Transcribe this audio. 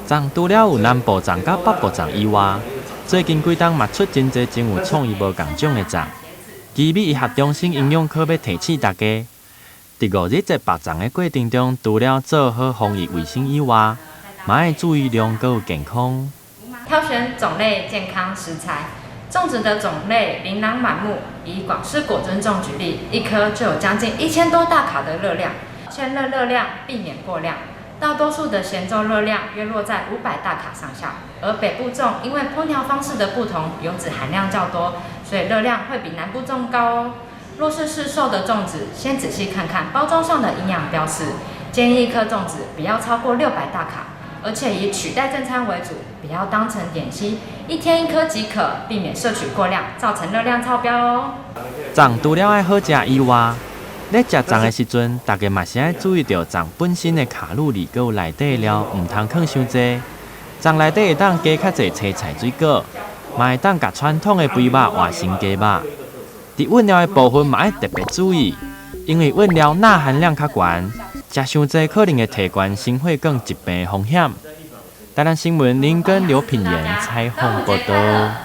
粽除了有南部粽佮北部粽以外，最近幾冬嘛出真濟真有創意無仝種的粽。奇美醫學中心營養科欲提醒大家，佇五日節縛粽的過程中，除了做好防疫衛生以外，嘛愛注意量閣有健康。挑選種類健康食材，粽子的種類琳琅滿目。以廣式果珍粽舉例，一顆就有將近1000多大卡的熱量，確認熱量，避免過量。大多數的鹹粽熱量約落在500大卡上下，而北部粽因為烹調方式的不同，油脂含量較多，所以熱量會比南部粽高哦。若是市售的粽子，先仔細看看包裝上的營養標示，建議一顆粽子不要超過600大卡，而且以取代正餐為主，不要當成點心，一天一顆即可，避免攝取過量，造成熱量超標哦。粽除了愛好食以外，咧食粽的時陣，大家嘛是愛注意著粽本身的卡路里閣有內底料，毋通囥傷濟。粽內底會當加較濟青菜水果，嘛會當共傳統的肥肉換成雞肉。佇蘊料的部分嘛愛特別注意，因為蘊料鈉含量較懸，食傷濟可能會提懸心血管疾病的風險。台南新聞林根劉品言採訪報導。